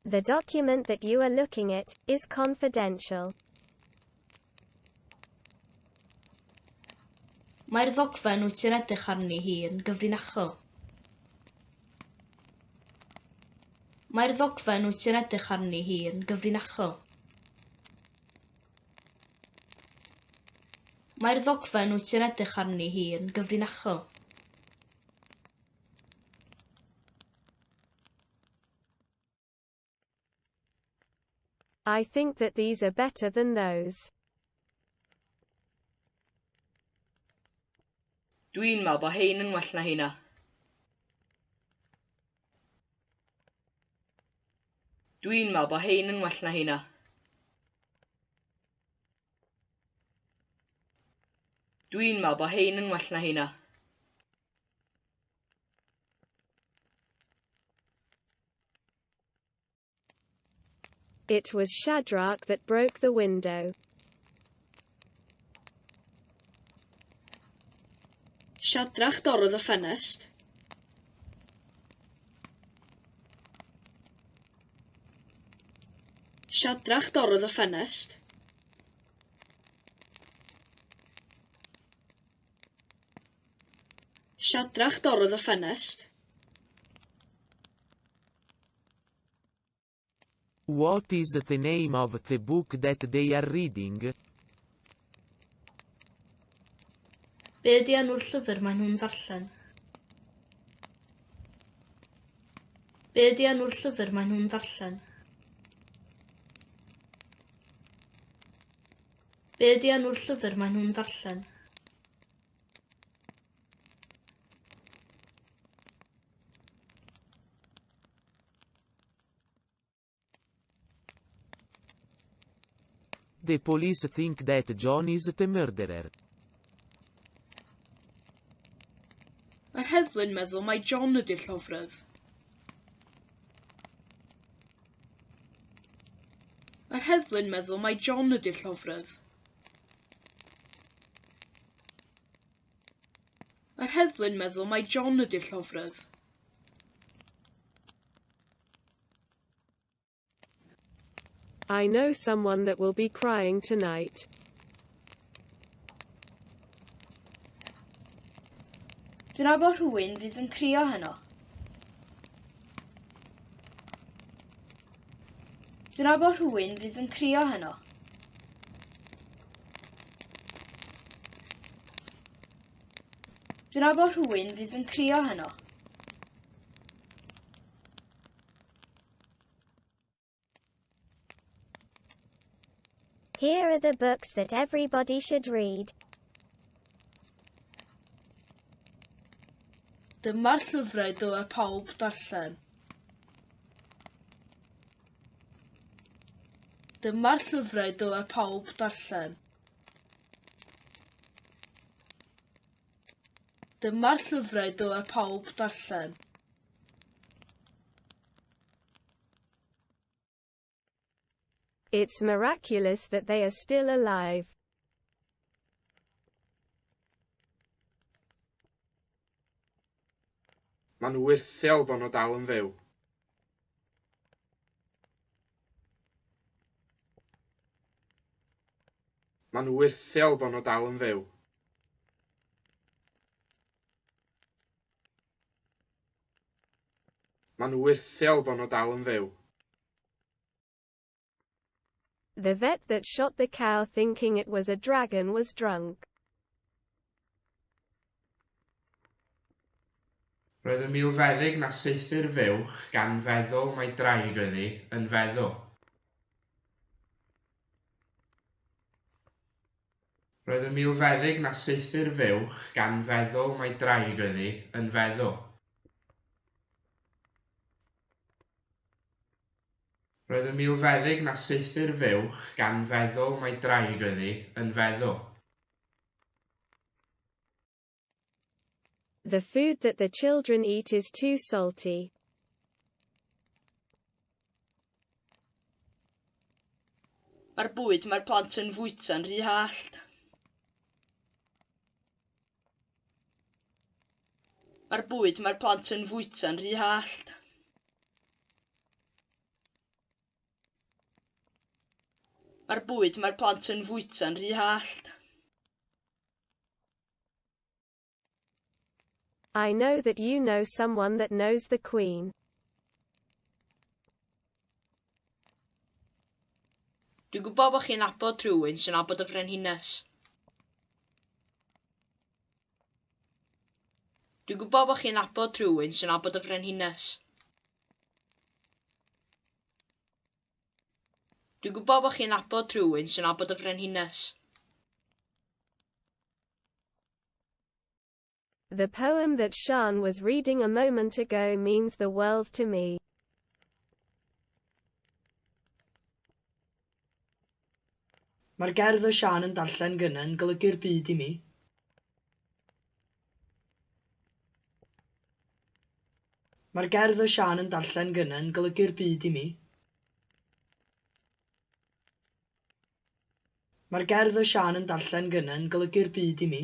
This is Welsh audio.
The document that you are looking at is confidential. Mae'r ddogfen wyt ti'n edrych arni hi yn gyfrinachol. Mae'r ddogfen wyt ti'n edrych arni hi yn gyfrinachol. Mae'r ddogfen wyt ti'n edrych arni hi yn gyfrinachol. I think that these are better than those. Dwi'n meddwl bod hein yn well na heina. Dwi'n meddwl bod hein yn well na heina. Dwi'n meddwl bod hein yn well na heina. It was Shadrach that broke the window. Shadrach dorrodd y ffenest. Shadrach dorrodd y ffenest. Shadrach dorrodd y ffenest. What is the name of the book that they are reading? Be ydy enw'r llyfr maen nhw'n ddarllen? Be ydy enw'r llyfr maen nhw'n ddarllen? Be ydy enw'r llyfr maen nhw'n ddarllen? The police think that John is the murderer. Mae'r heddlu'n meddwl mai John ydy'r llofrudd. Mae'r heddlu'n meddwl mai John ydy'r llofrudd. Mae'r heddlu'n meddwl mai John ydy'r llofrudd. I know someone that will be crying tonight. Dwi'n nabod rhywun fydd yn crio heno. Dwi'n nabod rhywun fydd yn crio heno. Dwi'n nabod rhywun fydd yn crio heno. Here are the books that everybody should read. Dyma'r llyfrau dylai pawb darllen. Dyma'r llyfrau dylai pawb darllen. Dyma'r llyfrau dylai pawb darllen. It's miraculous that they are still alive. Mae'n wyrthiol bod nhw dal yn fyw. Mae'n wyrthiol bod nhw dal yn fyw. Mae'n wyrthiol bod nhw dal yn fyw. The vet that shot the cow thinking it was a dragon was drunk. Roedd y milfeddyg na saethu'r fuwch gan feddwl mai draig oedd hi, yn feddw. Roedd y milfeddyg na saethu'r fuwch gan feddwl mai draig oedd hi, yn feddw. Roedd y milfeddyg na saethu'r fuwch gan feddwl mai draig oedd hi, yn feddw. The food that the children eat is too salty. Mae'r bwyd mae'r plant yn fwyta'n rhy hallt. Mae'r bwyd mae'r plant yn fwyta'n rhy hallt. Mae'r bwyd mae'r plant yn fwyta'n rhy hallt. I know that you know someone that knows the Queen. Dwi'n gwybod bod chi'n nabod rhywun sy'n nabod y frenhines. Dwi'n gwybod bod chi'n nabod rhywun sy'n nabod y frenhines. Dwi'n gwybod bod chi'n nabod rhywun sy'n nabod y frenhines. The poem that Sian was reading a moment ago means the world to me. Mae'r gerdd o Siân yn darllen gynnau yn golygu'r byd i mi. Mae'r gerdd o Siân yn darllen gynnau yn golygu'r byd i mi. Mae'r gerdd o Siân yn darllen gynnau yn golygu'r byd i mi.